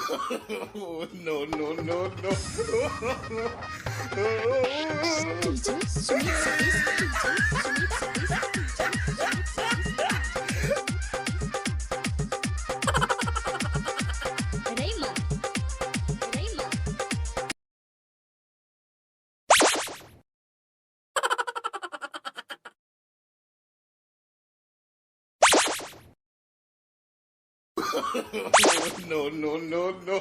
No, no, no, no. DJ Sumit Satish, DJ Sumit Satish, DJ Sumit Satish. Rayma, Rayma. No, no, no, no.